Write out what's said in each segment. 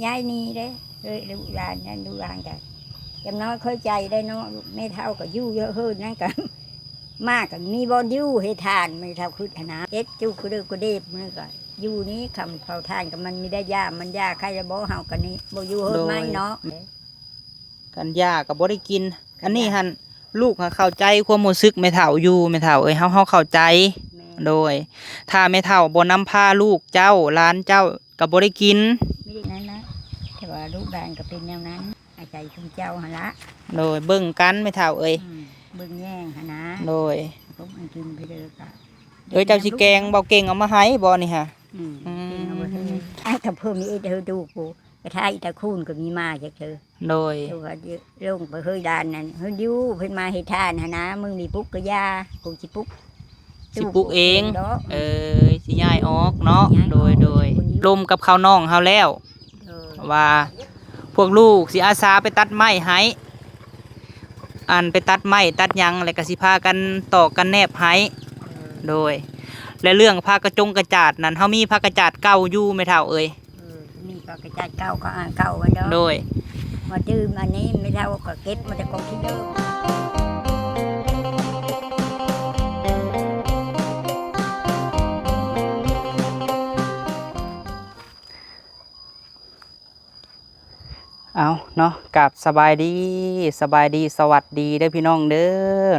ຍ້າຍໜີເດ້ ເອີຍ ລູກຫຼານນັ້ນ ລູກຫຼານກໍຢ່າງນ້ອຍເຂົ້າໃຈໄດ້ເນາະ. ແມ່ເຖົ້າກໍຢູ່ເຮືອນນັ້ນກໍ ໝາກໍມີບ່ອນຢູ່ໃຫ້ທ່ານ ແມ່ເຖົ້າຄິດຫັ້ນນະ. ເຮັດຈຸກະເດີກະເດບ ມັນກໍຢູ່ນີ້ ຄຳເຝົ້າທ່ານກໍມັນມີໄດ້ຢາ ມັນຢາໄຂ້ລະບໍ່ ເຮົາກໍນີ້ບໍ່ຢູ່ເຮືອນໃໝ່ເນາະ. ໂດຍ ຄັນຢາກໍບໍ່ໄດ້ກິນ. ອັນນີ້ຫັ້ນ ລູກຫາເຂົ້າໃຈຄວາມຮູ້ສຶກແມ່ເຖົ້າຢູ່ ແມ່ເຖົ້າເອີຍ ເຮົາ ເຮົາເຂົ້າໃຈ. ແມ່ນ ໂດຍ ຖ້າແມ່ເຖົ້າບໍ່ນຳພາລູກເຈົ້າ ຫຼານເຈົ້າກໍບໍ່ໄດ້ກິນ. ມີນັ້ນນະ ແຕ່ວ່າລູກຫຼານກໍເປັນແນວນັ້ນ ອາໄສຊຸມເຈົ້າຫັ້ນລະ. ໂດຍ ເບິ່ງກັນແມ່ເຖົ້າເອີຍ ອືມ ເບິ່ງແຍງຫັ້ນນະ. ໂດຍ ເອີຍ ເຈົ້າຊິແກງ ເບົາເກັ່ງເອົາມາໃຫ້ບໍ່ນີ້ຫະ? ອືມ ອືມ ເກັ່ງເອົາມາໃຫ້. ອ້າຍ ກໍເພີ່ມອີກເດີ ດູກະ ກະທາອີຕາຄູນກໍມີມາຈັກເທື່ອ. ໂດຍ ເຈົ້າວ່າລົງໄປເຮີຍດ້ານນັ້ນ ເຮີຍດິວ ເພິ່ນມາເຮັດທານຫັ້ນນະ. ມຶງນີ້ປຸກກະຢ່າ ກູຊິປຸກ ຊິປຸກເອງດອກ. ເອີຍ ຊິຍ້າຍອອກເນາະ. ໂດຍ ລົມກັບເຂົານ້ອງເຮົາແລ້ວ ວ່າພວກລູກຊິອາສາໄປຕັດໄມ້ໃຫ້ ອັນໄປຕັດໄມ້ຕັດຫຍັງ ແລ້ວກໍຊິພາກັນຕອກກັນແນບໃຫ້. ໂດຍ ແລະ ເລື່ອງຜ້າກະຈົງກະຈາດນັ້ນ ເຮົາມີຜ້າກະຈາດເກົ່າຢູ່ແມ່ເຖົ້າເອີຍ. ເອີ ມີຜ້າກະຈາດເກົ່າ ກໍອັນເກົ່າມັນດອກ. ໂດຍ ມາຕື່ມອັນນີ້ ແມ່ເຖົ້າກໍເກັບມາແຕ່ກອງຂີ້ເດີ. ເອົາເນາະ ກາບສະບາຍດີ ສະບາຍດີ ສະຫວັດດີເດີພີ່ນ້ອງເດີ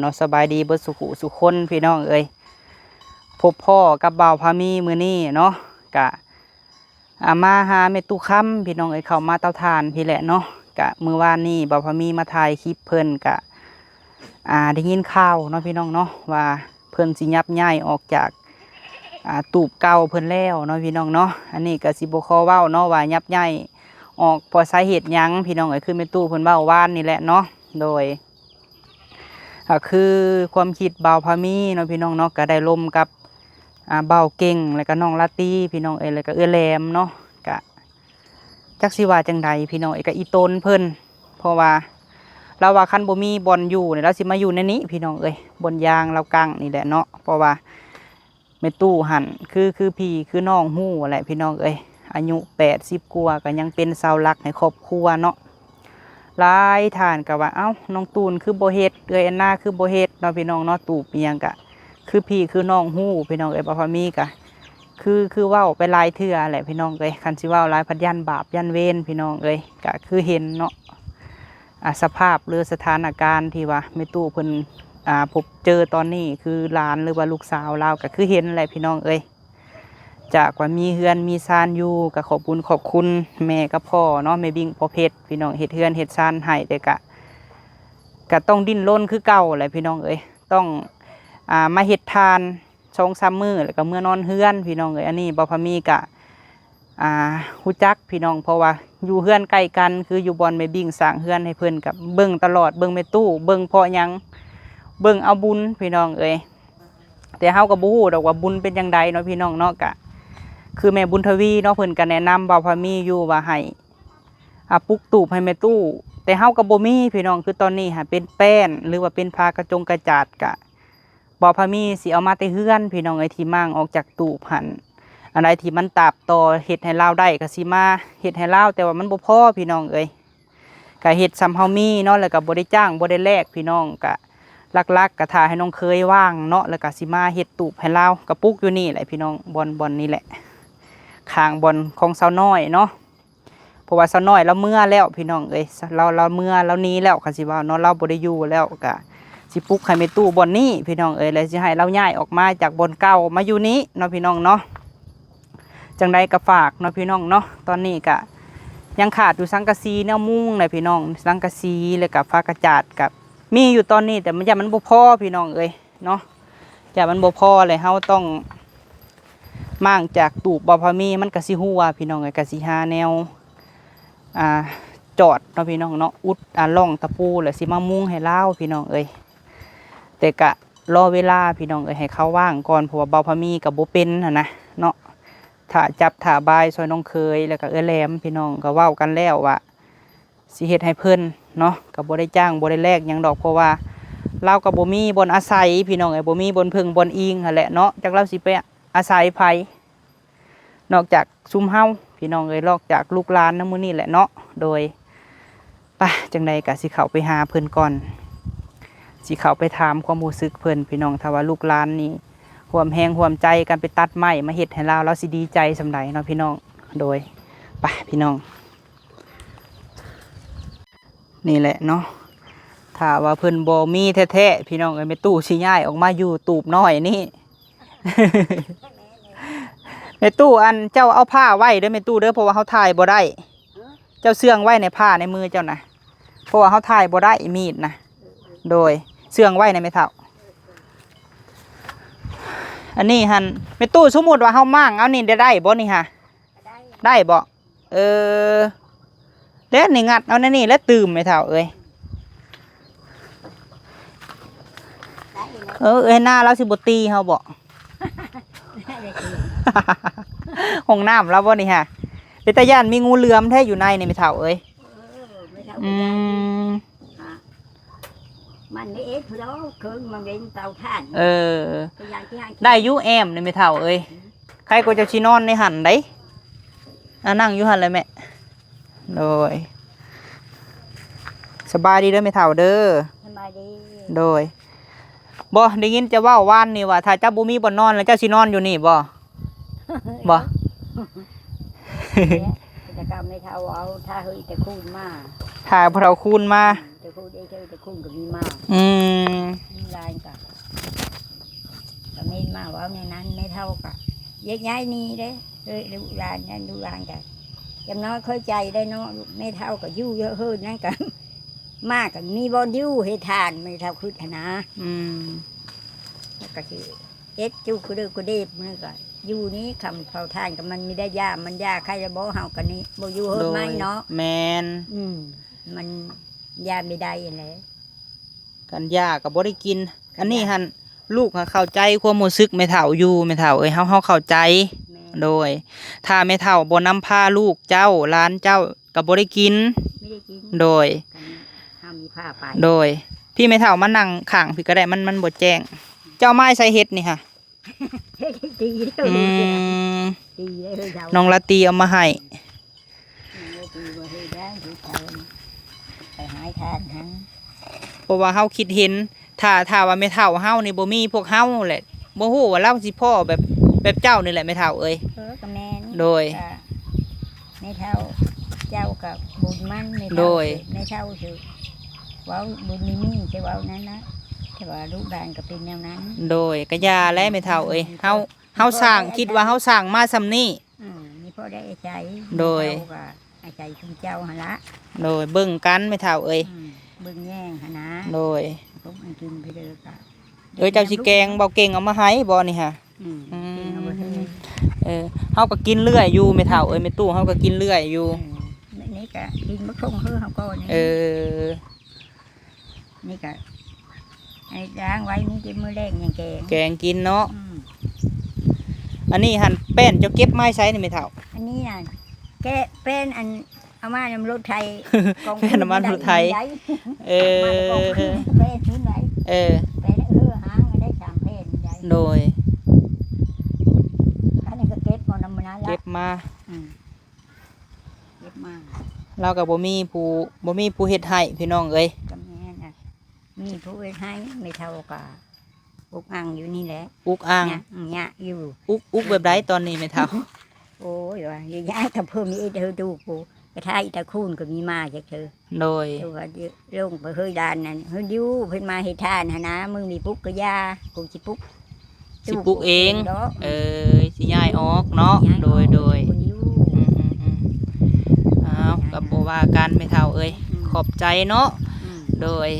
ເນາະ. ສະບາຍດີເບິດສູ່ຜູ້ສູ່ຄົນພີ່ນ້ອງເອີຍ ພົບພໍ້ກັບບ່າວພາມີມື້ນີ້ເນາະ ກະ ອາ ມາຫາແມ່ຕູ້ຄຳພີ່ນ້ອງເອີຍ ເຂົ້າມາເຕົາຖ່ານພີ້ແຫຼະເນາະ. ກະມື້ວານນີ້ບ່າວພາມີມາຖ່າຍຄລິບເພິ່ນ ກະ ອາ ໄດ້ຍິນຂ່າວເນາະພີ່ນ້ອງເນາະ ວ່າເພິ່ນຊິຫຍັບຍ້າຍອອກຈາກ ອາ ຕູບເກົ່າເພິ່ນແລ້ວເນາະພີ່ນ້ອງເນາະ. ອັນນີ້ກະຊິບໍ່ຂໍເວົ້າເນາະວ່າຫຍັບຍ້າຍອອກເພາະສາເຫດຫຍັງພີ່ນ້ອງເອີຍ ຄືແມ່ຕູ້ເພິ່ນເວົ້າວານນີ້ແຫຼະເນາະ. ໂດຍ ກໍຄືຄວາມຄິດບ່າວພາມີເນາະພີ່ນ້ອງເນາະ ກໍໄດ້ລົມກັບ ອາ ບ່າວເກັ່ງ ແລ້ວກໍນ້ອງລາຕີພີ່ນ້ອງເອີຍ ແລ້ວກໍເອື້ອຍແຫຼມເນາະ. ກະຈັກຊິວ່າຈັ່ງໃດພີ່ນ້ອງເອີຍ ກໍອີ່ຕົນເພິ່ນ ເພາະວ່າລາວວ່າຄັນບໍ່ມີບ່ອນຢູ່ນີ້ ລາວຊິມາຢູ່ໃນນີ້ພີ່ນ້ອງເອີຍ ບ່ອນຢາງລາວກັ້ງນີ້ແຫຼະເນາະ. ເພາະວ່າ ແມ່ຕູ້ຫັ້ນ ຄື ຄືພີ່ຄືນ້ອງຮູ້ແຫຼະພີ່ນ້ອງເອີຍ ອາຍຸແປດສິບກວ່າ ກໍຍັງເປັນເສົາຫຼັກໃຫ້ຄອບຄົວເນາະ. ຫຼາຍທ່ານກໍວ່າ ເອົ້າ ນ້ອງຕູນຄືບໍ່ເຮັດ ເອື້ອຍແອນນາຄືບໍ່ເຮັດເນາະພີ່ນ້ອງເນາະ. ຕູບອີ່ຫຍັງກະຄືພີ່ຄືນ້ອງຮູ້ພີ່ນ້ອງເອີຍ. ບ່າວພາມີກະ ຄື ຄືເວົ້າໄປຫຼາຍເທື່ອແຫຼະພີ່ນ້ອງເອີຍ ຄັນຊິເວົ້າຫຼາຍພັດຢ້ານບາບຢ້ານເວນພີ່ນ້ອງເອີຍ. ກະຄືເຫັນເນາະ ອາ ສະພາບ ຫຼື ສະຖານະການທີ່ວ່າແມ່ຕູ້ເພິ່ນ ອາ ພົບເຈີຕອນນີ້ ຄືຫຼານ ຫຼືວ່າລູກສາວລາວ ກະຄືເຫັນແຫຼະພີ່ນ້ອງເອີຍ. ຈາກວ່າມີເຮືອນມີຊານຢູ່ ກະຂອບບຸນຂອບຄຸນແມ່ກັບພໍ່ເນາະ ແມ່ບິ້ງພໍ່ເພັດພີ່ນ້ອງ ເຮັດເຮືອນເຮັດຊານໃຫ້ ແຕ່ກະ ກະຕ້ອງດີ້ນລົນຄືເກົ່າແຫຼະພີ່ນ້ອງເອີຍ. ຕ້ອງ ອາ ມາເຮັດທານ ສອງສາມມື້ ແລ້ວກໍເມືອນອນເຮືອນພີ່ນ້ອງເອີຍ. ອັນນີ້ບ່າວພາມີກະ ອາ ຮູ້ຈັກພີ່ນ້ອງ ເພາະວ່າຢູ່ເຮືອນໃກ້ກັນ ຄືຢູ່ບ່ອນແມ່ບິ້ງສ້າງເຮືອນໃຫ້ເພິ່ນ ກໍເບິ່ງຕະຫຼອດ ເບິ່ງແມ່ຕູ້ ເບິ່ງເພາະຫຍັງ ເບິ່ງເອົາບຸນພີ່ນ້ອງເອີຍ. ແຕ່ເຮົາກໍບໍ່ຮູ້ດອກວ່າບຸນເປັນຈັ່ງໃດເນາະພີ່ນ້ອງເນາະ. ກະຄືແມ່ບຸນທະວີເນາະ ເພິ່ນກໍແນະນຳບ່າວພາມີຢູ່ວ່າໃຫ້ ອາ ປຸກຕູບໃຫ້ແມ່ຕູ້ ແຕ່ເຮົາກໍບໍ່ມີພີ່ນ້ອງ. ຄືຕອນນີ້ຫາເປັນແປ້ນ ຫຼືວ່າເປັນຜ້າກະຈົງກະຈາດ ກະ ບ່າວພາມີຊິເອົາມາແຕ່ເຮືອນພີ່ນ້ອງເອີຍ ທີ່ມ້າງອອກຈາກຕູບຫັ້ນ. ອັນໃດທີ່ມັນຕາບຕໍ່ເຮັດໃຫ້ລາວໄດ້ກໍຊິມາເຮັດໃຫ້ລາວ ແຕ່ວ່າມັນບໍ່ພໍພີ່ນ້ອງເອີຍ. ກະເຮັດສ່ຳເຮົາມີເນາະ ແລ້ວກໍບໍ່ໄດ້ຈ້າງບໍ່ໄດ້ແລກພີ່ນ້ອງ. ກະຫຼັກໆ ກະຖ້າໃຫ້ນ້ອງເຂີຍວ່າງເນາະ ແລ້ວກໍຊິມາເຮັດຕູບໃຫ້ລາວ. ກະປຸກຢູ່ນີ້ແຫຼະພີ່ນ້ອງ ບ່ອນ ບ່ອນນີ້ແຫຼະ ຂ້າງບ່ອນຂອງສາວນ້ອຍເນາະ. ເພາະວ່າສາວນ້ອຍລາວເມືອແລ້ວພີ່ນ້ອງເອີຍ ລາວ ລາວເມືອ ລາວໜີແລ້ວ ຄັນຊິເວົ້າເນາະ ລາວບໍ່ໄດ້ຢູ່ແລ້ວ. ກະຊິປຸກໃຫ້ແມ່ຕູ້ບ່ອນນີ້ພີ່ນ້ອງເອີຍ ແລະ ຊິໃຫ້ລາວຍ້າຍອອກມາຈາກບ່ອນເກົ່າມາຢູ່ນີ້ເນາະພີ່ນ້ອງເນາະ. ຈັ່ງໃດກໍຝາກເນາະພີ່ນ້ອງເນາະ. ຕອນນີ້ກະຍັງຂາດຢູ່ສັງກະສີແນວມຸງແຫຼະພີ່ນ້ອງ ສັງກະສີ ແລ້ວກະຝາກະຈາດ ກະມີຢູ່ຕອນນີ້ ແຕ່ມັນ ຢ້ານມັນບໍ່ພໍພີ່ນ້ອງເອີຍເນາະ. ຢ້ານມັນບໍ່ພໍ ແລ້ວເຮົາຕ້ອງມ້າງຈາກຕູບບໍ່ພໍມີ ມັນກະຊິຮົ່ວພີ່ນ້ອງເອີຍ. ກະຊິຫາແນວ ອ່າ ຈອດເນາະພີ່ນ້ອງເນາະ ອຸດ ອ່າ ຮ່ອງຕະປູ ແລ້ວຊິມາມຸງໃຫ້ລາວພີ່ນ້ອງເອີຍ. ແຕ່ກະລໍເວລາພີ່ນ້ອງເອີຍ ໃຫ້ເຂົາວ່າງກ່ອນ ເພາະວ່າເບົາພາມີກະບໍ່ເປັນຫັ້ນນະເນາະ. ຖ້າຈັບຖ້າບາຍຊ່ອຍນ້ອງເຂີຍ ແລ້ວກະເອື້ອຍແຫຼມ ພີ່ນ້ອງກະເວົ້າກັນແລ້ວວ່າ ຊິເຮັດໃຫ້ເພິ່ນເນາະ ກະບໍ່ໄດ້ຈ້າງບໍ່ໄດ້ແລກຫຍັງດອກ ເພາະວ່າລາວກະບໍ່ມີບ່ອນອາໄສພີ່ນ້ອງເອີຍ ບໍ່ມີບ່ອນເພິ່ງບ່ອນອີງຫັ້ນແຫຼະເນາະ. ຈັກລາວຊິໄປອາໄສໃຜ ນອກຈາກຊຸມເຮົາ ພີ່ນ້ອງເອີຍ ລອກຈາກລູກຫຼານນຳມື້ນີ້ແຫຼະເນາະ. ໂດຍ ໄປ ຈັ່ງໃດກໍຊິເຂົ້າໄປຫາເພິ່ນກ່ອນ ຊິເຂົ້າໄປຖາມຄວາມຮູ້ສຶກເພິ່ນ ພີ່ນ້ອງ ຖ້າວ່າລູກຫຼານນີ້ຮ່ວມແຮງຮ່ວມໃຈກັນໄປຕັດໄມ້ມາເຮັດໃຫ້ລາວ ລາວຊິດີໃຈສ່ຳໃດເນາະ ພີ່ນ້ອງ. ໂດຍ ໄປ ພີ່ນ້ອງ. ນີ້ແຫຼະເນາະ ຖ້າວ່າເພິ່ນບໍ່ມີແທ້ໆ ພີ່ນ້ອງເອີຍ ແມ່ຕູ້ຊິຍ້າຍອອກມາຢູ່ຕູບນ້ອຍນີ້. ແມ່ຕູ້ ອັນເຈົ້າເອົາຜ້າໄວ້ເດີແມ່ຕູ້ເດີ ເພາະວ່າເຮົາຖ່າຍບໍ່ໄດ້. ເຈົ້າເຊື່ອງໄວ້ໃນຜ້າໃນມືເຈົ້ານະ ເພາະວ່າເຮົາຖ່າຍບໍ່ໄດ້ມີດນະ. ໂດຍ ເຊື່ອງໄວ້ນະແມ່ເຖົ້າ. ອັນນີ້ຫັ້ນ ແມ່ຕູ້ ສົມມຸດວ່າເຮົາມ້າງເອົານີ້ໄດ້ ໄດ້ບໍ່ນີ້ຫະ? ໄດ້ ໄດ້ບໍ່? ເອີ ແລ້ວນີ້ງັດເອົາໃນນີ້ແລ້ວຕື່ມ ແມ່ເຖົ້າເອີຍ. ເອີ ເອື້ອຍນາລາວຊິບໍ່ຕີເຮົາບໍ່? ຫ້ອງນ້ຳລາວບໍ່ນີ້ຫະ? ເປັນຕາຢ້ານ ມີງູເຫຼືອມແທ້ຢູ່ໃນນີ້ ແມ່ເຖົ້າເອີຍ. ເອີ ແມ່ເຖົ້າ ອືມ ມັນໄດ້ເອັດພຸ້ນແລ້ວ ເຄີງມັນເປັນເຕົາຖ່ານ. ເອີ ໄດ້ຢູ່ແອ້ມນີ້ ແມ່ເຖົ້າເອີຍ. ໃຄກວ່າເຈົ້າຊິນອນໃນຫັ້ນໃດ໋. ອ່າ ນັ່ງຢູ່ຫັ້ນແຫຼະແມ່. ໂດຍ ສະບາຍດີເດີແມ່ເຖົ້າເດີ. ສະບາຍດີ. ໂດຍ ບໍ່ ໄດ້ຍິນເຈົ້າເວົ້າວານນີ້ວ່າ ຖ້າເຈົ້າບໍ່ມີບ່ອນນອນແລ້ວ ເຈົ້າຊິນອນຢູ່ນີ້ບໍ່? ບໍ່ ແຕ່ເກົ່າແມ່ເຖົ້າເອົາ ຖ້າເຮີຍແຕ່ຄູນມາ ຖ້າພໍ່ເຖົ້າຄູນມາ. ແຕ່ຄູນເອເທີ ແຕ່ຄູນກໍມີມາ. ອືມ ມີຫຼາຍກໍ ກໍມີມາເວົ້າແນວນັ້ນ. ແມ່ເຖົ້າກໍແຍກຍ້າຍໜີເດ້ ເອີ ລູກຫຼານນັ້ນ ລູກຫຼານກໍຢ່າງນ້ອຍຄ່ອຍໃຈໄດ້ເນາະ. ແມ່ເຖົ້າກໍຢູ່ເຮືອນນັ້ນກໍ ໝາກໍມີບ່ອນຢູ່ເຮັດທານ ແມ່ເຖົ້າຄຶດຫັ້ນນະ. ອືມ ແລ້ວກໍຊິເຮັດຢູ່ກະເດີກະເດບ ມັນກໍຢູ່ນີ້ ຄຳເຜົາຖ່ານກໍມັນມີໄດ້ຢາ ມັນຢາໄຄລະບໍ່ ເຮົາກໍນີ້ບໍ່ຢູ່ເຮືອນໃໝ່ເນາະ. ໂດຍ ແມ່ນ. ອືມ ມັນຢາໄມ່ໄດ້ຫັ້ນແຫຼະ ຄັນຢາກໍບໍ່ໄດ້ກິນ. ອັນນີ້ຫັ້ນ ລູກຫາເຂົ້າໃຈຄວາມຮູ້ສຶກແມ່ເຖົ້າຢູ່ ແມ່ເຖົ້າເອີຍ ເຮົາ ເຮົາເຂົ້າໃຈ. ແມ່ນ. ໂດຍ ຖ້າແມ່ເຖົ້າບໍ່ນຳພາລູກເຈົ້າ ຫຼານເຈົ້າກໍບໍ່ໄດ້ກິນ. ບໍ່ໄດ້ກິນ. ໂດຍ ຄັນເຮົາມີພາໄປ. ໂດຍ ພີ່ແມ່ເຖົ້າມານັ່ງຂ້າງພີ້ກໍໄດ້ ມັນ ມັນບໍ່ແຈ້ງ. ເຈົ້າເອົາມາໃສເຫັດນີ້ຫະ? ເຮັດໃຫ້ຕີເດີ. ອືມ ຕີເດີເຮົາ ນ້ອງລາຕີເອົາມາໃຫ້. ເອີ ຕີບໍ່ເຮັດໄດ້ ເຮັດເຂົາໄປຫາທານຫັ້ນ. ເພາະວ່າເຮົາຄິດເຫັນ ຖ້າ ຖ້າວ່າແມ່ເຖົ້າເຮົານີ້ບໍ່ມີພວກເຮົາແຫຼະ ບໍ່ຮູ້ວ່າລາວຊິພໍ້ແບບ ແບບເຈົ້ານີ້ແຫຼະແມ່ເຖົ້າເອີຍ. ເອີ ກໍແມ່ນ. ໂດຍ ກໍແມ່ເຖົ້າເຈົ້າກໍບຸນມັນ ແມ່ເຖົ້າ. ໂດຍ ແມ່ເຖົ້າຊື່ເວົ້າບຸນມີມີ ແຕ່ເວົ້ານັ້ນນະ ແຕ່ວ່າລູກຫຼານກໍເປັນແນວນັ້ນ. ໂດຍ ກໍຢ່າແຫຼະແມ່ເຖົ້າເອີຍ ເຮົາ ເຮົາສ້າງ ຄິດວ່າເຮົາສ້າງມາສ່ຳນີ້. ອືມ ມີພໍໄດ້ອາໄສ. ໂດຍ ເຮົາກໍອາໄສຊຸມເຈົ້າຫັ້ນລະ. ໂດຍ ເບິ່ງກັນແມ່ເຖົ້າເອີຍ. ອືມ ເບິ່ງແຍງຫັ້ນນະ. ໂດຍ ຕົກອັນກິນໄປເດີກະ ເອີ ເຈົ້າຊິແກງ ເບົາເກັ່ງເອົາມາໃຫ້ບໍ່ນີ້ຫະ? ອືມ ອືມ ເຮົາກໍກິນເລື້ອຍຢູ່ແມ່ເຖົ້າເອີຍ ແມ່ຕູ້ ເຮົາກໍກິນເລື້ອຍຢູ່. ເອີ ນີ້ກະກິນບັກທົ່ງຄືເຮົາກໍນີ້. ເອີ ນີ້ກະ ອັນນີ້ລ້າງໄວ້ ມີແຕ່ມື້ແລງຍັງແກງ ແກງກິນເນາະ. ອືມ ອັນນີ້ຫັ້ນ ແປ້ນເຈົ້າເກັບມາໃສນີ້ແມ່ເຖົ້າ? ອັນນີ້ນະ ແກະແປ້ນ ອັນ ເອົາມານຳລົດໄຖ ກອງ ແປ້ນເອົາມານຳລົດໄຖ. ເອີ ມາກອງ ແປ້ນຂຶ້ນໄວ້. ເອີ ແປ້ນ ເອີ ຫາໄດ້ສາມແຜ່ນໄດ້. ໂດຍ ອັນນີ້ກໍເກັບເອົານຳມານັ້ນລະ ເກັບມາ. ອືມ ເກັບມາ ລາວກໍບໍ່ມີຜູ້ ບໍ່ມີຜູ້ເຮັດໃຫ້ພີ່ນ້ອງເອີຍ. ກໍແມ່ນນະ ມີຜູ້ເຮັດໃຫ້ ແມ່ເຖົ້າກໍອຸກອັ່ງຢູ່ນີ້ແຫຼະ. ອຸກອັ່ງ ຍະ ຍະຢູ່. ອຸກ ອຸກແບບໃດຕອນນີ້ແມ່ເຖົ້າ? ໂອ້ຍ ວ່າຍາຍກໍເພີ່ມອີກເທື່ອ ດູກະໄທຕະຄູນກໍມີມາຈັກເທື່ອ. ໂດຍ ຕົວກໍລົງໄປເຮີຍດ້ານນັ້ນ ເຮີຍຢູ່ ເພິ່ນມາເຮັດທານຫັ້ນນະ ມຶງມີປຸກກະຢ່າ ກູຊິປຸກ ຊິປຸກເອງ. ເອີ ຊິຍ້າຍອອກເນາະ. ໂດຍ ໂດຍ ອືມ ອືມ ອືມ ອ້າວ ກໍບໍ່ວ່າກັນແມ່ເຖົ້າເອີຍ. ອືມ ຂອບໃຈເນາະ. ອືມ ໂດຍ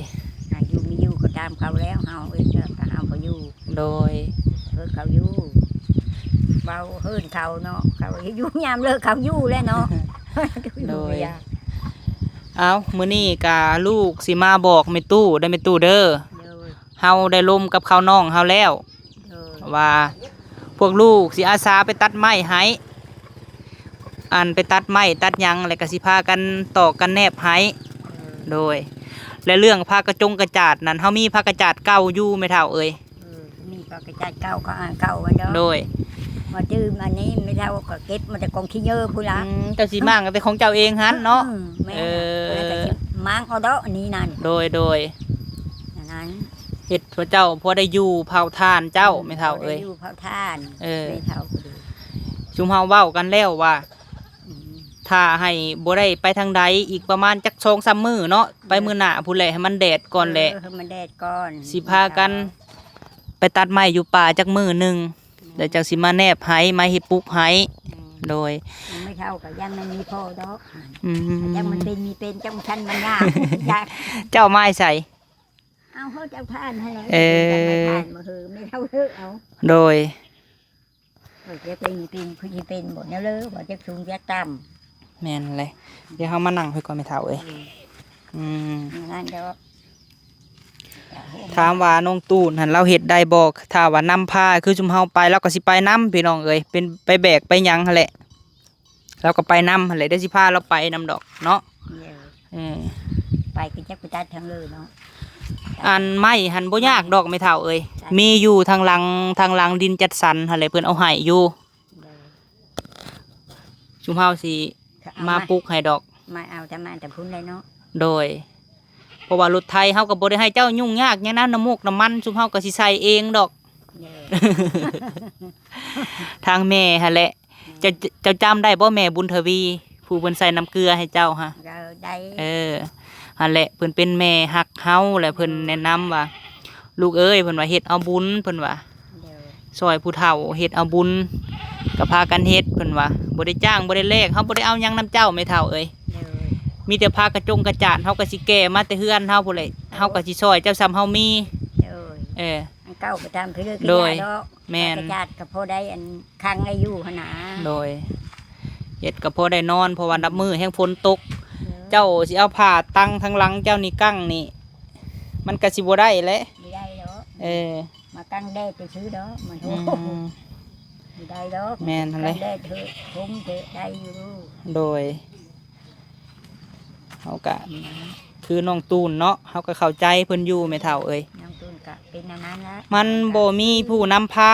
ຫາຢູ່ມີຢູ່ກໍຕາມເຂົາແລ້ວ ເຮົາເອີຍ ກໍເຮົາບໍ່ຢູ່. ໂດຍ ເຮີຍເຂົາຢູ່ ເວົ້າເຮີຍເຂົາເນາະ ເຂົາຢູ່ຍາມເລີກເຂົາຢູ່ແລ້ວເນາະ. ໂດຍ ເອົາ ມື້ນີ້ກະລູກຊິມາບອກແມ່ຕູ້ເດີ ແມ່ຕູ້ເດີ. ໂດຍ ເຮົາໄດ້ລົມກັບເຂົານ້ອງເຮົາແລ້ວ. ໂດຍ ວ່າພວກລູກຊິອາສາໄປຕັດໄມ້ໃຫ້ ອັນໄປຕັດໄມ້ຕັດຫຍັງ ແລ້ວກໍຊິພາກັນຕອກກັນແນບໃຫ້. ເອີ ໂດຍ ແລະເລື່ອງຜ້າກະຈົງກະຈາດນັ້ນ ເຮົາມີຜ້າກະຈາດເກົ່າຢູ່ແມ່ເຖົ້າເອີຍ. ເອີ ມີຜ້າກະຈາດເກົ່າ ເຂົາອ່ານເກົ່າໄວ້ເນາະ. ໂດຍ ມາຈື່ມອັນນີ້ ແມ່ເຖົ້າກໍເກັບມາແຕ່ກອງຂີ້ເຫຍື້ອພຸ້ນລະ. ອືມ ເຈົ້າຊິມ້າງເອົາແຕ່ຂອງເຈົ້າເອງຫັ້ນເນາະ. ອືມ ແມ່ນ ເອີ ແລ້ວກໍຊິມ້າງເອົາດອກອັນນີ້ນັ້ນ. ໂດຍ ໂດຍ ອັນນັ້ນ ເຮັດເພື່ອເຈົ້າ ພໍໄດ້ຢູ່ເຜົາຖ່ານເຈົ້າ ອືມ ແມ່ເຖົ້າເອີຍ ພໍໄດ້ຢູ່ເຜົາຖ່ານ. ເອີ ແມ່ເຖົ້າກໍດີ ຊຸມເຮົາເວົ້າກັນແລ້ວວ່າ ອືມ ຖ້າໃຫ້ບໍ່ໄດ້ໄປທາງໃດອີກປະມານຈັກສອງສາມມື້ເນາະ ໄປມື້ໜ້າພຸ້ນແຫຼະ ໃຫ້ມັນແດດກ່ອນແຫຼະ. ເອີ ໃຫ້ມັນແດດກ່ອນ ຊິພາກັນໄປຕັດໄມ້ຢູ່ປ່າຈັກມື້ໜຶ່ງ ແລ້ວຈັ່ງຊິມາແນບໄຫ້ ມາເຮັດປຸກໄຫ້. ອືມ ໂດຍ ແມ່ເຖົ້າກໍຍັງບໍ່ມີພໍດອກ. ອືມ ຍັງມັນເປັນມີເປັນ ຈັກມັນທັນມັນຍາກ ເຈົ້າມາໃສ? ເອົາເຮົາເຈົ້າທ່ານຫັ້ນແຫຼະ. ເອີ ເຈົ້າມາທ່ານບໍ່ເຮີ ແມ່ເຖົ້າເຮີເອົາ. ໂດຍ ເອີ ຈະເປັນ ເປັນ ຄືຊິເປັນບໍ່ແນວເລີ ວ່າຈັກສູງຈັກຕ່ຳ. ແມ່ນແຫຼະ ດຽວເຮົາມານັ່ງເພິ່ນກ່ອນແມ່ເຖົ້າເອີຍ. ອືມ ອືມ ນັ້ນດອກ ຖາມວ່ານ້ອງຕູນຫັ້ນລາວເຮັດໄດ້ບໍ່? ຖ້າວ່ານຳພາ ຄືຊຸມເຮົາໄປ ລາວກໍຊິໄປນຳ ພີ່ນ້ອງເອີຍ ເປັນໄປແບກໄປຫຍັງຫັ້ນແຫຼະ. ລາວກໍໄປນຳຫັ້ນແຫຼະ ດຽວຊິພາລາວໄປນຳດອກເນາະ. ເອີ ເອີ ໄປກໍຈັກໄປຕັດທາງເລີເນາະ. ອັນໄມ້ຫັ້ນບໍ່ຍາກດອກແມ່ເຖົ້າເອີຍ ມີຢູ່ທາງຫຼັງ ທາງຫຼັງດິນຈັດສັນຫັ້ນແຫຼະ ເພິ່ນເອົາໃຫ້ຢູ່. ໂດຍ ຊຸມເຮົາຊິມາປຸກໃຫ້ດອກ ມາເອົາແຕ່ມາແຕ່ພຸ້ນໄດ້ເນາະ. ໂດຍ ເພາະວ່າລົດໄຖເຮົາກໍບໍ່ໄດ້ໃຫ້ເຈົ້າຫຍຸ້ງຍາກຫຍັງນະ ນ້ຳມູກນ້ຳມັນຊຸມເຮົາກໍຊິໃສ່ເອງດອກ. ເອີ ທາງແມ່ຫັ້ນແຫຼະ ອືມ ເຈົ້າ ເຈົ້າຈຳໄດ້ບໍ່ ແມ່ບຸນທະວີ ຜູ້ເພິ່ນໃສ່ນ້ຳເກືອໃຫ້ເຈົ້າຫະ? ເອີ ໄດ້ ເອີ ຫັ້ນແຫຼະ ເພິ່ນເປັນແມ່ຮັກເຮົາ ແລະເພິ່ນແນະນຳວ່າ ລູກເອີຍ ເພິ່ນວ່າ ເຮັດເອົາບຸນ ເພິ່ນວ່າ ໂດຍ ຊ່ອຍຜູ້ເຖົ້າເຮັດເອົາບຸນ ກໍພາກັນເຮັດ ເພິ່ນວ່າ ບໍ່ໄດ້ຈ້າງ ບໍ່ໄດ້ແລກ ເຮົາບໍ່ໄດ້ເອົາຫຍັງນຳເຈົ້າແມ່ເຖົ້າເອີຍ. ໂດຍ ມີແຕ່ຜ້າກະຈົງກະຈາດ ເຮົາກໍຊິແກ່ມາແຕ່ເຮືອນເຮົາພຸ້ນແຫຼະ ໂດຍ ເຮົາກໍຊິຊ່ອຍເຈົ້າສ່ຳເຮົາມີ. ໂດຍ ເອີ ອັນເກົ່າກໍຕາມຄືເດີ ໂດຍ ແມ່ນ ກະຈາດກໍພໍໄດ້ອັນຄັງໄດ້ຢູ່ຫັ້ນນະ. ໂດຍ ເຮັດກໍພໍໄດ້ນອນ ເພາະວ່າ ອືມ ນັບມື້ແຮງຝົນຕົກ. ເອີ ເຈົ້າຊິເອົາຜ້າຕັ້ງທາງຫຼັງເຈົ້ານີ້ກັ້ງນີ້ ມັນກໍຊິບໍ່ໄດ້ແຫຼະ ບໍ່ໄດ້ດອກ. ເອີ ມາກັ້ງແດດຊື່ໆດອກ ມັນ ອືມ ບໍ່ໄດ້ດອກ. ແມ່ນຫັ້ນແຫຼະ ກັງແດດເຖາະ ຜົມເຖາະໄດ້ຢູ່. ໂດຍ ເຮົາກະ ອືມ ຄືນ້ອງຕູນເນາະ ເຮົາກະເຂົ້າໃຈເພິ່ນຢູ່ແມ່ເຖົ້າເອີຍ. ນ້ອງຕູນກະເປັນແນວນັ້ນລະ ມັນບໍ່ມີຜູ້ນຳພາ.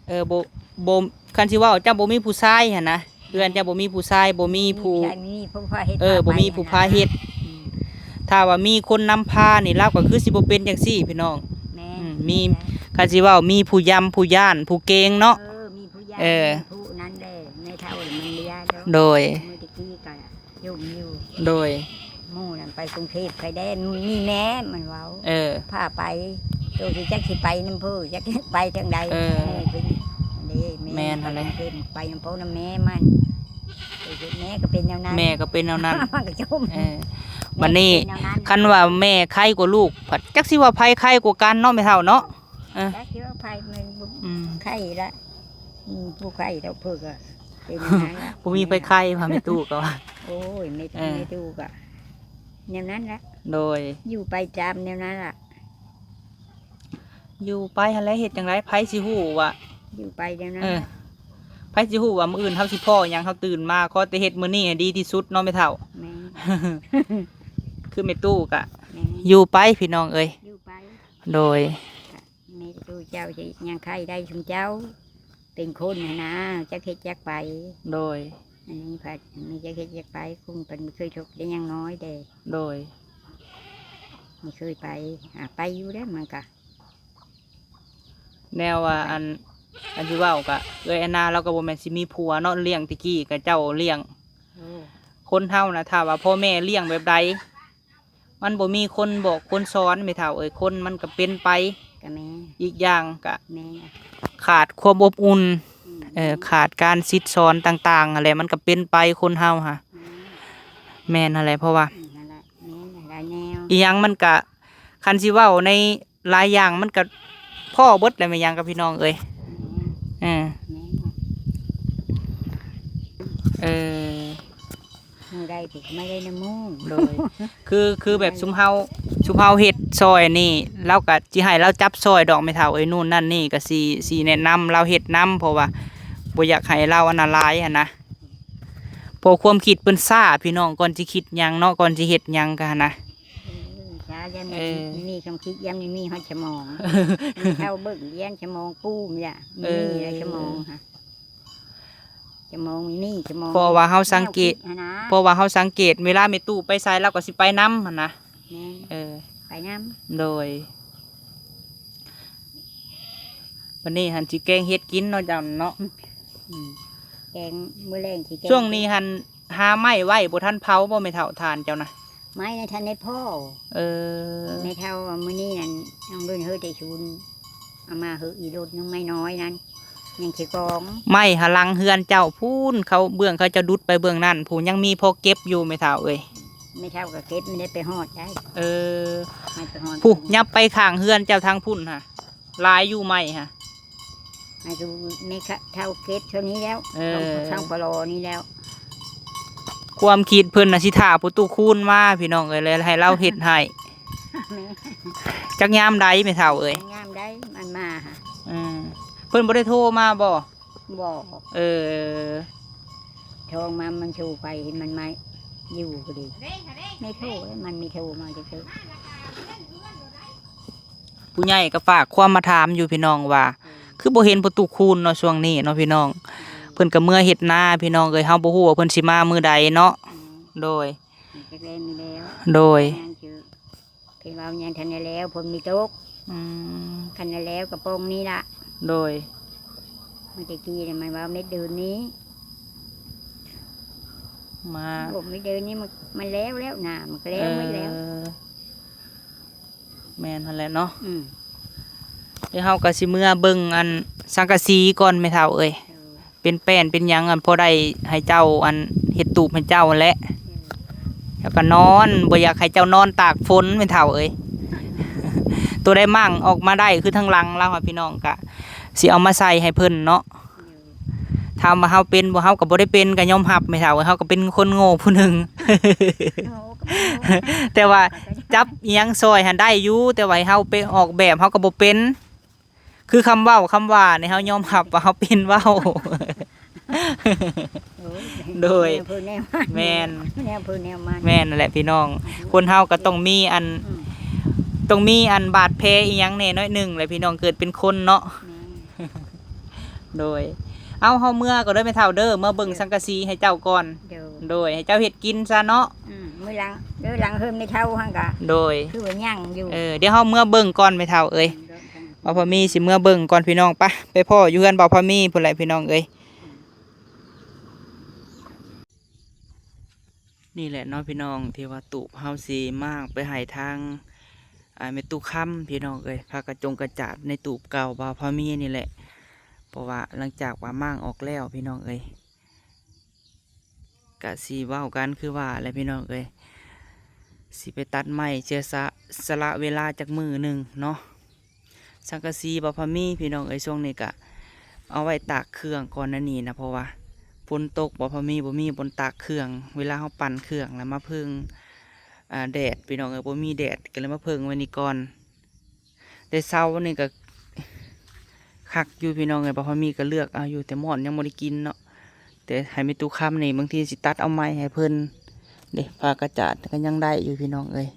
ເອີ ບໍ່ ບໍ່ ຄັນຊິເວົ້າ ເຈົ້າບໍ່ມີຜູ້ຊາຍຫັ້ນນະ ເຮືອນເຈົ້າບໍ່ມີຜູ້ຊາຍ ບໍ່ມີຜູ້ ມີຜູ້ພາເຮັດ ເອີ ບໍ່ມີຜູ້ພາເຮັດ. ອືມ ຖ້າວ່າມີຄົນນຳພານີ້ ລາວກໍຄືຊິບໍ່ເປັນຈັ່ງຊີ້ພີ່ນ້ອງ. ແມ່ນ ອືມ ມີ ແມ່ນ ຄັນຊິເວົ້າ ມີຜູ້ຢ້ຳ ຜູ້ຢ້ານ ຜູ້ເກງເນາະ. ເອີ ມີຜູ້ຢ້ານ ເອີ ມີຜູ້ນັ້ນແຫຼະ ແມ່ເຖົ້າມັນບໍ່ຢ້ານດອກ. ໂດຍ ມື້ຕະກີ້ກໍ ຍົມຢູ່. ໂດຍ ໝູ່ນັ້ນໄປກຸງເທບ ໄປແດ່ ມີແມ່ມັນເວົ້າ. ເອີ ພາໄປ ໂຕຊິຈັກຊິໄປນຳເພິ່ນ ຈັກໄປທາງໃດ. ເອີ ເອີ ເພິ່ນເດ້ ແມ່ນ ແມ່ນຫັ້ນແຫຼະ ໄປນຳພໍ່ນຳແມ່ມັນ. ໂຕຊິ ແມ່ກໍເປັນແນວນັ້ນ ແມ່ກໍເປັນແນວນັ້ນ ມັນກໍຈົ່ມ. ເອີ ບັດນີ້ ແມ່ກໍເປັນແນວນັ້ນ ຄັນວ່າແມ່ໄຄກວ່າລູກ ພັດຈັກຊິວ່າໃຜໄຄກວ່າກັນເນາະ ແມ່ເຖົ້າເນາະ. ເອີ ຈັກຊິວ່າໃຜ ມັນບໍ່ ອືມ ໄຄລະ ອືມ ຜູ້ໄຄດອກ ເພິ່ນກໍເປັນແນວນັ້ນລະ ບໍ່ມີໃຜໄຄວ່າແມ່ຕູ້ກໍວ່າ. ໂອ້ຍ ແມ່ ເອີ ແມ່ຕູ້ກໍແນວນັ້ນລະ. ໂດຍ ຢູ່ໄປຕາມແນວນັ້ນລະ ຢູ່ໄປຫັ້ນແຫຼະ ເຮັດຈັ່ງໃດ ໃຜຊິຮູ້ວ່າ ຢູ່ໄປແນວນັ້ນ ເອີ ລະ ໃຜຊິຮູ້ວ່າມື້ອື່ນເຮົາຊິພໍ້ຫຍັງ. ເຮົາຕື່ນມາຂໍແຕ່ເຮັດມື້ນີ້ໃຫ້ດີທີ່ສຸດເນາະແມ່ເຖົ້າ. ແມ່ນ ຄືແມ່ຕູ້ກໍ ແມ່ນ ຢູ່ໄປພີ່ນ້ອງເອີຍ ຢູ່ໄປ. ໂດຍ ແມ່ຕູ້ເຈົ້າຊິຍັງໄຄໄດ້ຊຸມເຈົ້າ ເປັນຄົນຫັ້ນນາ ຈັກເຮັດຈັກໄປ. ໂດຍ ອັນນີ້ພັດ ມີຈັກເຮັດຈັກໄປ ຄົງເພິ່ນບໍ່ເຄີຍທຸກໄດ້ຫຍັງນ້ອຍເດ້. ໂດຍ ບໍ່ເຄີຍໄປ ຫາໄປຢູ່ເດ້ ມັນກະ ແນວວ່າ ໄປ ອັນ ອັນທີ່ເວົ້າກະ ເອື້ອຍແອນນາລາວກໍບໍ່ແມ່ນຊິມີຜົວເນາະ ລ້ຽງແຕ່ກີ້ກະເຈົ້າລ້ຽງ. ໂອ້ ຄົນເຮົານະ ຖ້າວ່າພໍ່ແມ່ລ້ຽງແບບໃດ ມັນບໍ່ມີຄົນບອກຄົນສອນແມ່ເຖົ້າເອີຍ ຄົນມັນກໍເປັນໄປ. ກໍແມ່ນ ອີກຢ່າງກໍ ແມ່ນ ຂາດຄວາມອົບອຸ່ນ ອືມ ເອີ ຂາດການສິດສອນຕ່າງໆຫັ້ນແຫຼະ ມັນກໍເປັນໄປ ຄົນເຮົາຫະ. ແມ່ນ ແມ່ນຫັ້ນແຫຼະ ເພາະວ່າ ອືມ ຫັ້ນແຫຼະ ແມ່ນຫຼາຍແນວ ອີຫຍັງມັນກໍ ຄັນຊິເວົ້າໃນ ຫຼາຍຢ່າງມັນກໍພໍເບິດແຫຼະ ແມ່ນຫຍັງກັບພີ່ນ້ອງເອີຍ. ແມ່ນ ເອີ ແມ່ນ ເອີ ມື້ໃດກໍມາໄດ້ນຳໝູ່. ໂດຍ ຄື ຄືແບບຊຸມເຮົາ ຊຸມເຮົາເຮັດຊ່ອຍນີ້ ລາວກໍຊິໃຫ້ລາວຈັບຊ່ອຍດອກແມ່ເຖົ້າເອີຍ ນູ້ນນັ້ນນີ້ ກໍຊິ ຊິແນະນຳລາວເຮັດນຳ ເພາະວ່າບໍ່ຢາກໃຫ້ລາວອັນຕະລາຍຫັ້ນນະ. ເພາະຄວາມຄິດເພິ່ນຊ້າພີ່ນ້ອງ ກ່ອນຊິຄິດຫຍັງເນາະ ກ່ອນຊິເຮັດຫຍັງກໍຫັ້ນນະ. ເອີ ຊ້າ ຢ້ານມີ ເອີ ມີຄວາມຄິດ ຢ້ານມີຮອດສະໝອງ ມີເທົ່າເບິ່ງ ຢ້ານສະໝອງປູມ ເອີ ມີແລ້ວສະໝອງຫະ. ຈະມອງມີນີ້ ຈະມອງ ເພາະວ່າເຮົາສັງເກດ ແນວຄິດຫັ້ນນະ ເພາະວ່າເຮົາສັງເກດ ເວລາແມ່ຕູ້ໄປໃສ ລາວກໍຊິໄປນຳຫັ້ນນະ. ແມ່ນ ເອີ ໄປນຳ ໂດຍ. ບັດນີ້ຫັ້ນຊິແກງເຫັດກິນເນາະ ເຈົ້າເນາະ. ອືມ ແກງ ມື້ແລງຊິແກງ ຊ່ວງນີ້ຫັ້ນຫາໄມ້ໄວ້ບໍ່ທັນເຜົາບໍ່ແມ່ເຖົ້າ ຖ່ານເຈົ້ານະ? ໄມ້ນະທັນໄດ້ພໍ້. ເອີ ແມ່ເຖົ້າວ່າມື້ນີ້ນັ້ນ ນ້ອງເດີນເຮີແຕ່ຊຸນ ເອົາມາເຮີອີ່ລົດໜຶ່ງ ໄມ້ນ້ອຍນັ້ນ ຍັງຊິກອງ. ໄມ້ຫາຫຼັງເຮືອນເຈົ້າພຸ້ນ ເຂົາເບື້ອງເຂົາເຈົ້າດຸດໄປເບື້ອງນັ້ນພຸ້ນ ຍັງມີພໍເກັບຢູ່ແມ່ເຖົ້າເອີຍ. ແມ່ເຖົ້າກໍເກັບ ມັນໄດ້ໄປຮອດໄດ໋. ເອີ ມັນໄປຮອດ ພຸ້ນ ຍັບໄປຂ້າງເຮືອນເຈົ້າທາງພຸ້ນຫາ ຫຼາຍຢູ່ໄມ້ຫາ. ໃຫ້ດູແມ່ເຖົ້າເກັບເທົ່ານີ້ແລ້ວ. ເອີ ເທົ່າປະລໍນີ້ແລ້ວ. ຄວາມຄິດເພິ່ນນະຊິຖ້າພໍ່ຕູ້ຄູນມາພີ່ນ້ອງເອີຍ ແລ້ວໃຫ້ລາວເຮັດໃຫ້. ແມ່ນ ຈັກຍາມໃດແມ່ເຖົ້າເອີຍ? ຈັກຍາມໃດມັນມາຫາ. ອືມ ເພິ່ນບໍ່ໄດ້ໂທມາບໍ່? ບໍ່. ເອີ ໂທມາ ມັນໂທໄປ ເຫັນມັນມາຢູ່ກໍດີ ໄມ່ໂທ ມັນມີໂທມາຈັກເທື່ອ. ຜູ້ໃຫຍ່ກໍຝາກຄວາມມາຖາມຢູ່ພີ່ນ້ອງວ່າ ອືມ ຄືບໍ່ເຫັນພໍ່ຕູ້ຄູນເນາະ ຊ່ວງນີ້ເນາະພີ່ນ້ອງ. ອືມ ເພິ່ນກໍເມືອເຮັດນາພີ່ນ້ອງເອີຍ ເຮົາບໍ່ຮູ້ວ່າເພິ່ນຊິມາມື້ໃດເນາະ. ອືມ ໂດຍ ຈັກແລ້ວມີແລ້ວ. ໂດຍ ຍັງຄື ເພິ່ນເວົ້າຍັງທັນໄດ້ແລ້ວ ຝົນມີຕົກ. ອືມ ຄັນໄດ້ແລ້ວກໍປ່ອງນີ້ລະ. ໂດຍ ເມື່ອຕະກີ້ນີ້ມັນເວົ້າເມັດເດີນນີ້ ມາ ບໍ່ ເມັດເດີນນີ້ມັນ ມັນແລ້ວແລ້ວນາ ມັນກໍແລ້ວໝົດແລ້ວ. ເອີ ແມ່ນຫັ້ນແຫຼະເນາະ. ອືມ ດຽວເຮົາກໍຊິເມືອເບິ່ງອັນສັງກະສີກ່ອນແມ່ເຖົ້າເອີຍ. ເອີ ເປັນແປ້ນເປັນຫຍັງ ອັນ ພໍໄດ້ໃຫ້ເຈົ້າ ອັນ ເຮັດຕູບໃຫ້ເຈົ້າຫັ້ນແຫຼະ. ເອີ ແລ້ວກໍນອນ ບໍ່ຢາກໃຫ້ເຈົ້ານອນຕາກຝົນແມ່ເຖົ້າເອີຍ. ໂຕໃດໝັ້ງອອກມາໄດ້ ຄືທາງຫຼັງລາວຫາ ພີ່ນ້ອງ ກະຊິເອົາມາໃສ່ໃຫ້ເພິ່ນເນາະ. ເອີ ຖາມວ່າເຮົາເປັນບໍ່? ເຮົາກໍບໍ່ໄດ້ເປັນ ກໍຍອມຮັບແມ່ເຖົ້າ ເຮົາກໍເປັນຄົນໂງ່ຜູ້ໜຶ່ງ. ໂອ້ ກໍບໍ່ໂງ່ ແຕ່ວ່າຈັບອີ່ຫຍັງຊ່ອຍຫັ້ນໄດ້ຢູ່ ແຕ່ວ່າໃຫ້ເຮົາໄປອອກແບບ ເຮົາກໍບໍ່ເປັນ. ຄືຄຳເວົ້າຄຳວ່ານີ້ ເຮົາຍອມຮັບວ່າເຮົາເປັນເວົ້າ. ໂອ້ຍ ໂດຍ ແນວເພິ່ນແນວມັນ ແມ່ນ ແນວເພິ່ນແນວມັນ ແມ່ນນັ້ນແຫຼະພີ່ນ້ອງ. ອືມ ຄົນເຮົາກໍຕ້ອງມີອັນ ອືມ ຕ້ອງມີອັນບາດແຜອີ່ຫຍັງແດ່ໜ້ອຍໜຶ່ງແຫຼະພີ່ນ້ອງ ເກີດເປັນຄົນເນາະ. ແມ່ນ ໂດຍ ເອົາ ເຮົາເມືອກ່ອນເດີແມ່ເຖົ້າເດີ ເມືອເບິ່ງ ໂດຍ ສັງກະສີໃຫ້ເຈົ້າກ່ອນ. ໂດຍ ໂດຍ ໃຫ້ເຈົ້າເຮັດກິນຊະເນາະ. ອືມ ມື້ຫຼັງເດີ ຫຼັງເຮືອນແມ່ເຖົ້າຫັ້ນກະ ໂດຍ ຄືວ່າຍັງຢູ່. ເອີ ດຽວເຮົາເມືອເບິ່ງກ່ອນແມ່ເຖົ້າເອີຍ. ອືມ ບ່າວພາມີຊິເມືອເບິ່ງກ່ອນພີ່ນ້ອງ. ໄປ ໄປພໍ້ຢູ່ເຮືອນບ່າວພາມີພຸ້ນແຫຼະພີ່ນ້ອງເອີຍ. ນີ້ແຫຼະເນາະພີ່ນ້ອງ ທີ່ວ່າຕູບເຮົາຊິມ້າງໄປໃຫ້ທາງ ອ່າ ແມ່ຕູ້ຄຳພີ່ນ້ອງເອີຍ. ພາກະຈົງກະຈາດໃນຕູບເກົ່າບ່າວພາມີນີ້ແຫຼະ ເພາະວ່າຫຼັງຈາກວ່າມ້າງອອກແລ້ວພີ່ນ້ອງເອີຍ. ກະຊິເວົ້າກັນຄືວ່າແຫຼະພີ່ນ້ອງເອີຍ ຊິໄປຕັດໄມ້ເສຍສະ ສະຫຼະເວລາຈັກມື້ໜຶ່ງເນາະ. ສັງກະສີບໍ່ພໍມີພີ່ນ້ອງເອີຍ ຊ່ວງນີ້ກະເອົາໄວ້ຕາກເຄື່ອງກ່ອນ ອັນນີ້ນະ ເພາະວ່າຝົນຕົກບໍ່ພໍມີ ບໍ່ມີບ່ອນຕາກເຄື່ອງ ເວລາເຮົາປັ່ນເຄື່ອງແລ້ວມາເພິ່ງ ອ່າ ແດດພີ່ນ້ອງເອີຍ ບໍ່ມີແດດ ກະເລີຍມາເພິ່ງໄວ້ນີ້ກ່ອນ. ແຕ່ເຊົ້ານີ້ກະຄັກຢູ່ພີ່ນ້ອງເອີຍ ບໍ່ພໍມີກະເລືອກເອົາຢູ່ ແຕ່ໝອນຍັງບໍ່ໄດ້ກິນເນາະ ແຕ່ໃຫ້ແມ່ຕູ້ຄຳນີ້ ບາງທີຊິຕັດເອົາໃໝ່ໃຫ້ເພິ່ນເດ້. ຜ້າກະຈາດກະຍັງໄດ້ຢູ່ພີ່ນ້ອງເອີຍ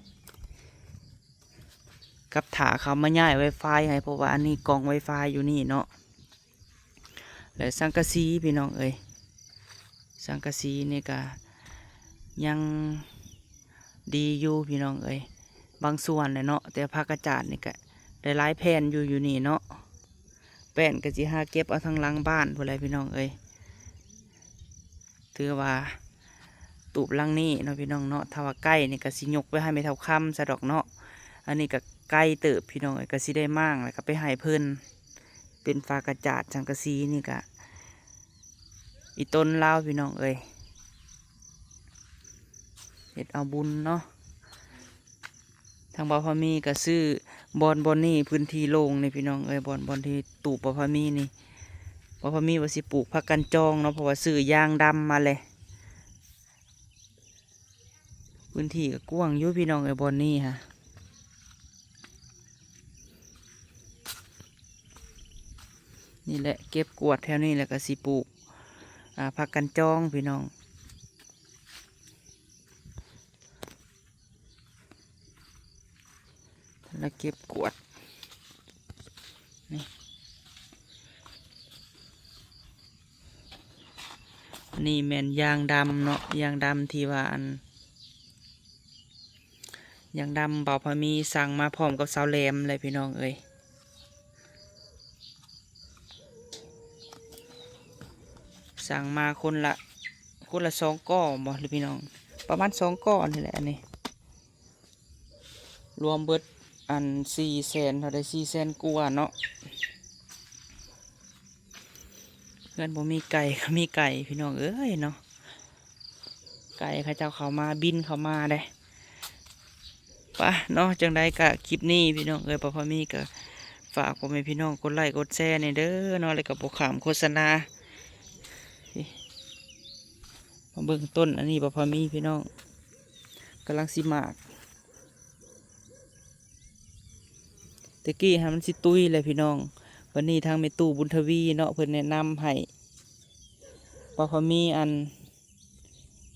ກັບຖ້າເຂົາມາຍ້າຍໄວຟາຍໃຫ້ ເພາະວ່າອັນນີ້ກ່ອງໄວຟາຍຢູ່ນີ້ເນາະ. ແລະ ສັງກະສີພີ່ນ້ອງເອີຍ ສັງກະສີນີ້ກະຍັງດີຢູ່ພີ່ນ້ອງເອີຍ ບາງສ່ວນແຫຼະເນາະ ແຕ່ຜ້າກະຈາດນີ້ກະໄດ້ຫຼາຍແຜ່ນຢູ່ ຢູ່ນີ້ເນາະ. ແປ້ນກະຊິຫາເກັບເອົາທາງຫຼັງບ້ານພຸ້ນແຫຼະພີ່ນ້ອງເອີຍ. ຖືວ່າຕູບຫຼັງນີ້ເນາະພີ່ນ້ອງເນາະ ຖ້າວ່າໃກ້ນີ້ກະຊິຍົກໄວ້ໃຫ້ແມ່ເຖົ້າຄຳຊະດອກເນາະ. ອັນນີ້ກະໄກເຕີບພີ່ນ້ອງເອີຍ ກະຊິໄດ້ມ້າງແລ້ວກະໄປໃຫ້ເພິ່ນ ເປັນຝາກະຈາດສັງກະສີນີ້ກະອີ່ຕົນລາວພີ່ນ້ອງເອີຍ ເຮັດເອົາບຸນເນາະ. ທາງບ່າວພາມີກະຊື້ບ່ອນ ບ່ອນນີ້ ພື້ນທີ່ໂລ່ງນີ້ພີ່ນ້ອງເອີຍ ບ່ອນ ບ່ອນທີ່ຕູບບ່າວພາມີນີ້ ບ່າວພາມີວ່າຊິປູກຜັກກັນຈອງເນາະ ເພາະວ່າຊື້ຢາງດຳມາແລ້ວ. ພື້ນທີ່ກໍກວ້າງຢູ່ພີ່ນ້ອງເອີຍ ບ່ອນນີ້ຫະ. ນີ້ແຫຼະ ເກັບກວາດແຖວນີ້ແລ້ວກໍຊິປູກ ອ່າ ຜັກກັນຈອງພີ່ນ້ອງ ແລ້ວເກັບກວາດ ນີ້. ນີ້ ນີ້ແມ່ນຢາງດຳເນາະ ຢາງດຳທີ່ວ່າອັນ ຢາງດຳບ່າວພາມີສັ່ງມາພ້ອມກັບສາວແຫຼມເລີຍພີ່ນ້ອງເອີຍ. ສັ່ງມາຄົນລະ ຄົນລະສອງກໍບໍ່ ຫຼືພີ່ນ້ອງ ປະມານສອງກໍນີ້ແຫຼະ ອັນນີ້ ລວມເບິດອັນສີ່ແສນ ເທົ່າໃດ ສີ່ແສນກວ່າເນາະ. ເຮືອນບໍ່ມີໄກ່ກໍມີໄກ່ພີ່ນ້ອງເອີຍເນາະ ໄກ່ເຂົາເຈົ້າເຂົ້າມາ ບິນເຂົ້າມາເດ້. ປະເນາະ ຈັ່ງໃດກະຄລິບນີ້ພີ່ນ້ອງເອີຍ ບ່າວພາມີກະຝາກພໍ່ແມ່ພີ່ນ້ອງກົດໄລ້ກົດແຊແດ່ເດີເນາະ ແລ້ວກະບໍ່ຂ້າມໂຄສະນາ. ມາເບິ່ງຕົ້ນອັນນີ້ ບ່າວພາມີພີ່ນ້ອງ ກຳລັງຊິໝາກ. ແຕ່ກີ້ຫັ້ນມັນຊິຕຸຍແຫຼະພີ່ນ້ອງ ບັດນີ້ທາງແມ່ຕູ້ບຸນທະວີເນາະ ເພິ່ນແນະນຳໃຫ້ບ່າວພາມີອັນ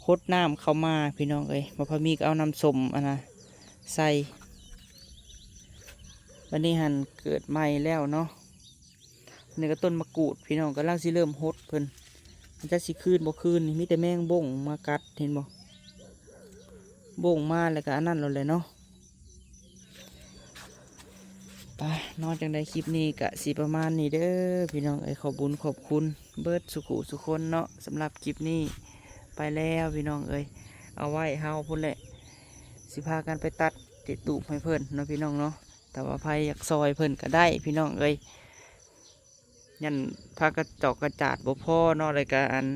ຫົດນ້ຳເຂົ້າມາພີ່ນ້ອງເອີຍ ບ່າວພາມີກໍເອົານ້ຳສົ້ມອັນນະໃສ່. ບັດນີ້ຫັ້ນເກີດໃໝ່ແລ້ວເນາະ. ນີ້ກໍຕົ້ນໝາກກູດພີ່ນ້ອງ ກຳລັງຊິເລີ່ມຫົດເພິ່ນ ມັນຈັກຊິຄືນບໍ່ຄືນ ມີແຕ່ແມງບົ້ງມາກັດ ເຫັນບໍ່ ບົ້ງມາແລ້ວກໍອັນນັ້ນໂລດແຫຼະເນາະ. ໄປເນາະ ຈັ່ງໃດຄລິບນີ້ກະຊິປະມານນີ້ເດີພີ່ນ້ອງເອີຍ ຂອບບຸນຂອບຄຸນເບິດສູ່ຜູ້ສູ່ຄົນເນາະ ສຳລັບຄລິບນີ້ໄປແລ້ວພີ່ນ້ອງເອີຍ. ເອົາໄວ້ເຮົາພຸ້ນແຫຼະ ຊິພາກັນໄປຕັດຕິດຕູບໃຫ້ເພິ່ນເນາະພີ່ນ້ອງເນາະ. ຖ້າວ່າໃຜຢາກຊ່ອຍເພິ່ນກໍໄດ້ພີ່ນ້ອງເອີຍ ຍັ້ນຜ້າກະຈອກກະຈາດບໍ່ພໍເນາະ ແລ້ວກະອັນ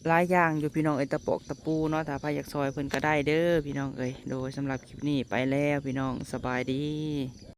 ຫຼາຍຢ່າງຢູ່ພີ່ນ້ອງເອີຍ ຕະປອກຕະປູເນາະ. ຖ້າໃຜຢາກຊ່ອຍເພິ່ນກໍໄດ້ເດີພີ່ນ້ອງເອີຍ. ໂດຍ ສຳລັບຄລິບນີ້ໄປແລ້ວພີ່ນ້ອງ ສະບາຍດີ.